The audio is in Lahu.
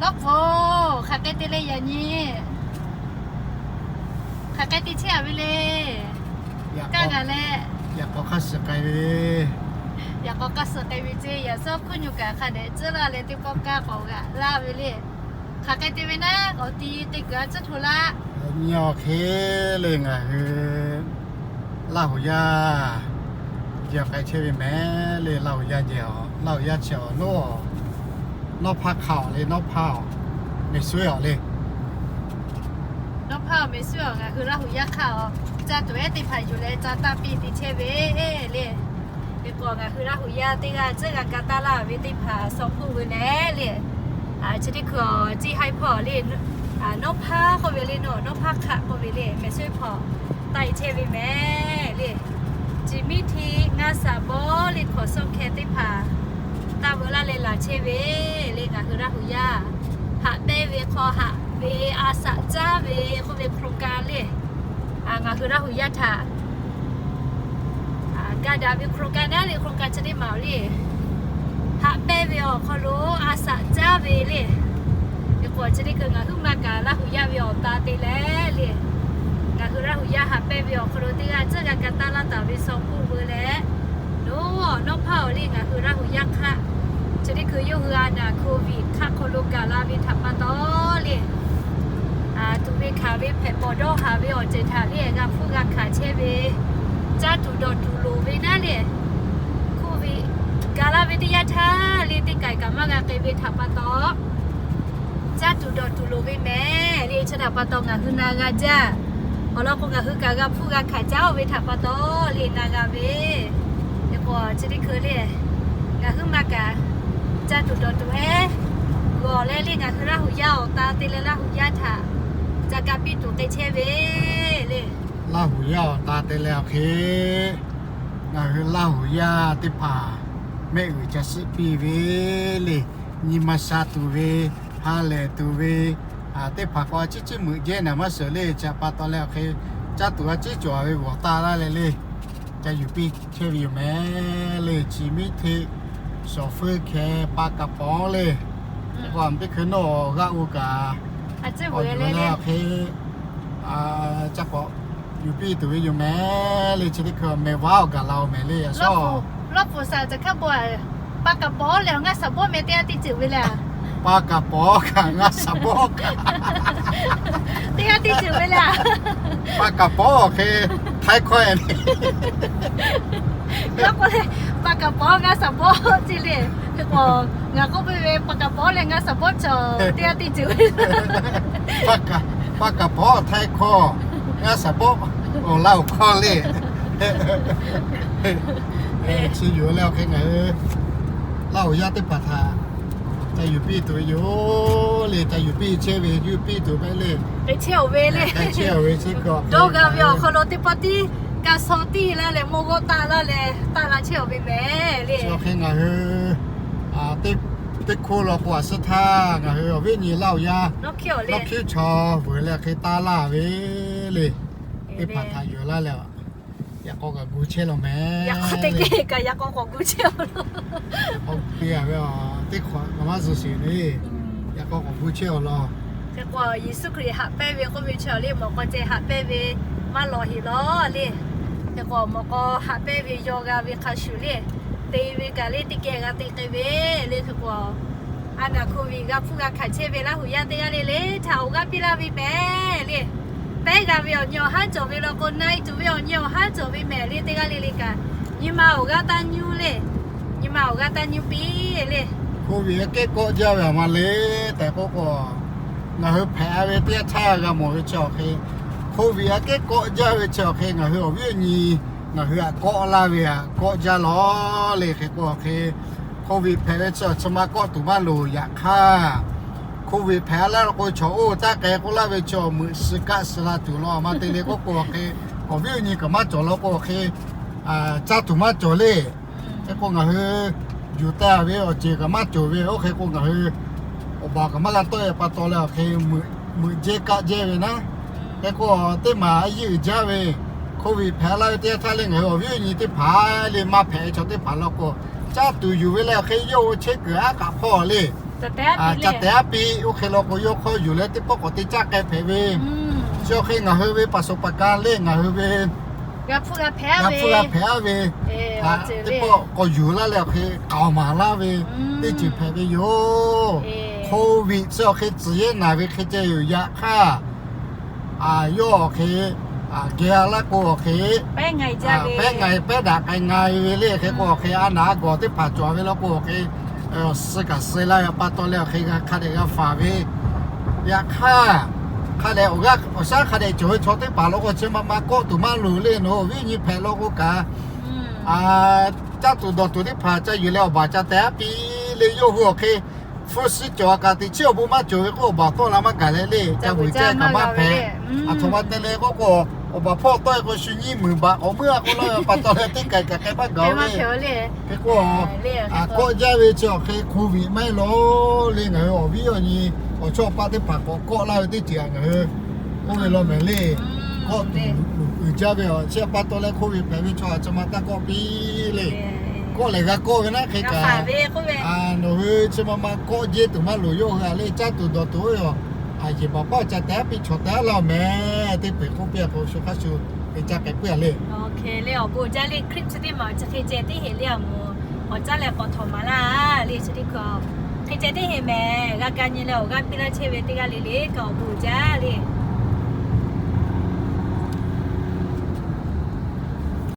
Awˉ k'o, hk'aˬ hk'e te le yaꞈ nyi. Hk'aˬ hk'e te chehˇ a ve le. Kaˇ g'a leh, yaꞈ k'aw hk'aˇ suh k'ai ve. Yaꞈ k'aw hk'aˇ suh k'ai ve ceˇ. Yaꞈ shawˉ hkuˇ nyi kaꞈ hk'a dehꞈ tcuhˉ laˇ leh teˇ pawˆ kaˇ k'awꞈ g'aꞈ laˇ ve le. Hk'aˬ hk'e te ve naˉ, awˬ ti te kuiˬ a tcuhˉ hto laˇ. Nyi awˬ hk'e le ngaˬ hui Laˇ huˍ yaˇ jehˬ k'ai chehˇ ve mehˍ le. Laˇ huˍ yaˇ jehˬ, Laˇ huˍ yaˇ chi awˬ nawˉ, nawˉ hpaˇ hk'a awˬ le, nawˉ hpaˇ awˬ mehˍ suhˉ awˬ le. Nawˉ hpaˇ awˬ mehˍ suhˉ awˬ ngaˬ hui Laˇ huˍ yaˇ hk'aˇ awˬ ca tuˬ ehˉ teˇ hpaˍ yuˬ leh ca taˇ piˇ te chehˇ ve le. Hk'e k'o ngaˬ hui Laˇ huˍ yaˇ teˇ g'aˇ tcuhˉ g'a ka taˇ laˇ ve teˇ hpaˍ saw hkuˇ ve lehˬ le. Chi teˇ hkui awˬ ceˇ haiˉ hpawˇ le, nawˉ hpaˇ k'oˆ ve le, nawˉ hpaˇ hk'aˆ k'oˆ ve le, mehˍ suhˉ hpawˇ taˇ e chehˇ ve mehˍ le. Chi miˉ htiˇ ngaˇ saˍ bawˇ le hkawꞈ suhˉ hkeh teˇ hpaˍ taˇ veu laˇ leh laˬ chehˇ ve le. Ngaˬ hui Laˇ huˍ yaˇ haꞈ pehnˇ ve hk'aw haꞈ ve a saꞈ caˉ ve k'oˆ ve โครงการ le. Ngaˬ hui Laˇ huˍ yaˇ htaꞈ ga daꞈ ve โครงการ naˉ le โครงการ chi teˇ maˬ awˬ le. Haꞈ pehnˇ ve awˬ hk'aw lo a saꞈ caˉ ve le. Hk'e k'o chi teˇ hkui ngaˬ hui maˇ kaꞈ Laˇ huˍ yaˇ ve awˬ ta te leh le. Ngaˬ hui Laˇ huˍ yaˇ haꞈ pehnˇ ve awˬ hk'aw lo teˇ g'aˇ tcuhˉ g'a ka taˇ laˇ taˍ ve saw hkuˇ ve leh, nawˉ nawˉ hpaˇ awˬ le ngaˬ hui Laˇ huˍ yaˇ hk'aˆ chi teˇ hkui yawˇ hui a naˬ โควิด hk'aˆ hk'aw lo gaˬ la ve htaꞈ pa taw le. Tuꞈ ve hkanˍ ve hpehꞈ pawˬ dawˇ haˍ ve awˬ ceuˬ htaꞈ le g'a hpfuhˇ g'a hkanˍ chehˇ ve, caˇ tuˬ dawˬ tuˬ loˍ ve naˉ le. โควิด gaˬ la ve teˇ yanˇ htaˇ le teˇ k'ai kaꞈ maˇ g'a k'ai ve htaꞈ pa taw, caˇ tuˬ dawˬ tuˬ loˍ ve mehˍ le. Chi htaꞈ pa taw ngaˬ hui na g'a jaˇ. Awˬ lawn k'o ngaˬ hui kaꞈ g'a hpfuhˇ g'a hkanˍ caˇ oˇ ve htaꞈ pa taw le na g'a ve. Hk'e k'o chi teˇ hkui le ngaˬ hui maˇ kaꞈ caˇ tuˬ dawˬ tuˬ ehˉ g'awˬ leh le ngaˬ hui Laˇ huˍ yaˇ awˬ ta te leh Laˇ huˍ yaˇ htaꞈ ca ka piˇ tuˬ k'ai chehˇ ve le. Laˇ huˍ yaˇ awˬ ta te leh awˬ hk'e ngaˬ hui Laˇ huˍ yaˇ teˇ hpaˍ mehˆ g'uiˬ ca suhˆ piˇ ve le. Nyi ma sha tuˬ ve, ha lehˬ tuˬ ve, teˇ hpaˍ k'o ciˉ ciˉ meuꞈ jehˇ naˍ maˇ suhˍ le. Chi htaꞈ pa taw leh awˬ hk'e caˇ tuˬ a ciˉ cawˬ ve g'awˬ taˇ laˇ leh le. Ca yuˬ piˇ chehˇ ve yoˬ mehˍ le. Chi miˉ htiˇ shawˍ feuˇ hkeh pa kaˍ pawˍ le. Teˇ hkui teˇ hkui nawˉ g'aˇ u kaꞈ awˬ yuˬ leh awˬ hk'e ca k'awꞈ yuˬ piˇ tuˬ ve yoˬ mehˍ le. Chi teˇ hkui mehˍ vaˉ awˬ gaˬ la oˬ mehˍ le. Yaꞈ shawˉ lawˇ pfuhˍ saˍ caˬ hkaˉ bo pa kaˍ pawˍ leh ngaˇ saˍ bawˆ meh teˇ g'aˇ teˇ ceuˬ ve le. Pa kaˍ pawˍ kaꞈ ngaˇ saˍ bawˆ kaꞈ teˇ g'aˇ teˇ ceuˬ ve le. Pa kaˍ pawˍ awˬ hk'e htaiˇ hkawˇ e le. Lawˇ k'o le, pa kaˍ pawˍ ngaˇ saˍ bawˆ ce le. Hk'e k'o ngaˬ k'oˆ piˇ ve pa kaˍ pawˍ leh ngaˇ saˍ bawˆ cawˬ teˇ g'aˇ teˇ ceuˬ ve. Pa kaˍ pawˍ htaiˇ hkawˇ, ngaˇ saˍ bawˆ awˬ laˇ awˬ hkawˇ le. Chi yoˬ leh awˬ hk'e ngaˬ hui Laˇ huˍ yaˇ teˇ hpaˍ htaꞈ ca yuˬ piˇ tuˬ ve yoˬ le. Ca yuˬ piˇ chehˇ ve yuˬ piˇ tuˬ ve le. Chehˇ awˬ ve le. Dawˇ g'a ve awˬ hk'aw lo teˇ pawˆ tiˉ ka shaw tiˇ laˇ leh mawˇ g'awˇ taˆ laˇ leh taˆ la chehˇ awˬ ve mehˍ le. Chi awˬ hk'e ngaˬ hui teˇ hkoˇ law k'o a suhˉ htaˇ ngaˬ hui awˬ viˉ awˬ nyi Laˇ huˍ yaˇ nawˉ hkiˉ chaw veuˬ leh hk'e taˇ laˇ ve le. Teˇ hpaˍ htaꞈ yuˬ laˇ leh yaꞈ k'aw kaꞈ gu chehˇ law mehˍ. Yaꞈ k'aw teˇ geh kaꞈ yaꞈ k'aw k'awꞈ gu chehˇ awˬ lawn. K'awꞈ piˇ a ve teˇ hk'awꞈ kaꞈ maˇ zuhˬ sheˍ le. Yaꞈ k'aw k'awꞈ gu chehˇ awˬ lawn. Hk'e k'o Yeˍsuˆ Hkriꞈ haꞈ pehnˇ ve k'oˆ ve chi awˬ le mawꞈ k'aw ceh haꞈ pehnˇ ve maˇ lawˬ heˍ law le. Hk'e k'o mawꞈ k'aw haꞈ pehnˇ ve yaw g'a ve hk'a shuˍ le, te ve kaꞈ le teˇ geh g'a te k'ai ve le. Hk'e k'o a naˬ โควิด g'a hpfuhˇ g'a hkanˍ chehˇ ve Laˇ huˍ yaˇ teˇ g'aˇ le le htaꞈ awˬ g'aˇ piˇ laˇ ve mehˍ le. Pehˉ g'a ve awˬ nyi awˬ haˉ cawˬ ve law k'o, na e tuˬ ve awˬ nyi awˬ haˉ cawˬ ve mehˍ le. Teˇ g'aˇ le le kaꞈ nyi ma awˬ g'aˇ taˇ nyuˇ le. Nyi ma awˬ g'aˇ taˇ nyuˇ piˇ le. โควิด aꞈ kehˉ kawˆ jaˇ ve a ma le tehꞈ k'oˆ k'o, ngaˬ hui hpehꞈ a ve teˇ yanˇ htaˇ g'a mawˬ ve chi awˬ hk'e, โควิด aꞈ kehˉ kawˆ jaˇ ve chi awˬ hk'e ngaˬ hui awˬ viˉ awˬ nyi ngaˬ hui aꞈ kawˆ laˇ ve aꞈ kawˆ jaˇ law le. Hk'e k'o awˬ hk'e โควิด hpehꞈ ve chi awˬ chi ma kawˆ tuˬ maˇ loˍ. Yaꞈ hk'aˇ โควิด hpehꞈ a laˇ law k'o chaw oˇ taˇ k'ai k'oˆ laˇ ve chi awˬ meuꞈ suh kaˆ suh la tuˬ law a ma te le k'oˆ k'o awˬ hk'e, awˬ viˉ awˬ nyi kaꞈ maˇ cawˬ law k'o awˬ hk'e caˇ tuˬ maˇ cawˬ le. Hk'e k'o ngaˬ hui yuˬ taˍ ve awˬ ceuˬ kaꞈ maˇ cawˬ ve, oˇ hk'e k'o ngaˬ hui awˬ baˬ kaꞈ maˇ g'a tawˆ e pa taw leh awˬ hk'e meuꞈ jehˇ kaˆ jehˇ ve naˉ. Hk'e k'o teˇ maˬ a yiˇ uiˍ jaˇ ve โควิด hpehꞈ laˇ ve teˇ yanˇ htaˇ le ngaˬ hui awˬ viˉ awˬ nyi teˇ hpaˍ le maˇ hpehꞈ ve chaw teˇ hpaˍ law k'o, caˇ tuˬ yuˬ ve leh awˬ hk'e yawˇ oˇ chehˇ kuiˬ aˉ k'aꞈ hpawˇ le. Ca teh aˉ piˇ oˇ hk'e law k'o, yawˇ hk'aw yuˬ leh teˇ pawˆ k'awꞈ te caˇ k'ai hpehꞈ ve. Chi awˬ hk'e ngaˬ hui ve paˍ sawˍ paˍ ka lehˬ ngaˬ hui ve g'a hpfuhˇ g'a hpehꞈ aˉ ve, teˇ pawˆ k'awꞈ yuˬ laˇ leh awˬ hk'e k'aoˍ maˍ laˇ ve teˇ ceuˬ hpehꞈ ve yoˬ. Covid chi awˬ hk'e tcuhˍ yehˇ naˬ ve hk'e ceh yoˬ. Yaꞈ hk'aˇ, yawˇ awˬ hk'e geh laˇ k'o awˬ hk'e pehˉ ngaˬ pehˉ daꞈ k'ai nga ve le. Hk'e k'o awˬ hk'e a naˍ a gawˬ teˇ hpaˍ cawˬ ve law k'o awˬ hk'e suh kaꞈ suh laˇ ve pa taw leh awˬ hk'e g'a hk'a dehꞈ g'a faˍ ve. Yaꞈ hk'aˇ, hk'a dehꞈ awˬ g'aˇ awˬ shaˉ hk'a dehꞈ cawˬ ve chaw teˇ hpaˍ law k'o, chi ma ma kawˆ tuˬ maˇ loˍ le. Nawˬ hui viˉ nyi hpehꞈ law k'o kaꞈ, caˇ tuˬ dawˬ tuˬ teˇ hpaˍ ca yuˬ leh awˬ baˬ ca teh aˉ piˇ le. Yawˇ hui awˬ hk'e hpu shi cawˬ kaꞈ teꞈ chiˉ awˬ bon maˇ cawˬ ve k'o, awˬ baˬ tawˆ la maˇ gaˬ leh le. Ca vuiˬ ca kaꞈ maˇ hpehꞈ. Aˬ htoꞈ ma te leh k'oˆ k'o, awˬ baˬ hpawˇ tawˆ e k'o shu nyiˇ meunˍ baˬ k'awꞈ meuˇ a k'oˆ laˇ ve pa taw leh teˇ kaiˬ kaꞈ k'ai maˇ gaˬ ve. Hk'e k'o, kawˆ jaˇ ve chi awˬ hk'e Covid maˇ heˆ law le. Ngaˬ hui awˬ viˉ awˬ nyi awˬ chawˇ paˆ teˇ hpaˍ k'awꞈ kawˆ laˇ ve teˇ ceuˬ a ngaˬ hui oˇ ve law mehˍ le. Kawˆ tuˬ uiˍ jaˇ ve a chi pa taw leh Covid hpehꞈ ve chaw a chi ma taˇ kawˆ piˇ le. Kawˆ lehˬ g'a kawˆ ve naˉ hk'e kaꞈ, nawˬ hui chi ma ma kawˆ jehˇ tuˬ maˇ loˍ. Yawˇ hui a le caˇ tuˬ dawˬ tuˬ yoˬ. A yeˬ baˬ paˇ ca teh aˉ piˇ chaw teh aˉ laˇ mehˍ teˇ peuˬ k'oˆ piˇ a k'o, shu hk'a shu te caˇ k'ai puiˉ a le. Awˬ bon jaˇ le. Clip chi teˇ maˬ chi hk'e ceh teˇ heˍ le a moˍ, awˬ caˉ leh k'awꞈ htawnˍ maˍ laˇ le. Chi teˇ hkui hk'e ceh teˇ heˍ mehˍ g'a ga nyi leh awˬ g'aˇ piˇ laˇ chehˇ ve teˇ g'aˇ le le kaꞈ awˬ bon jaˇ le.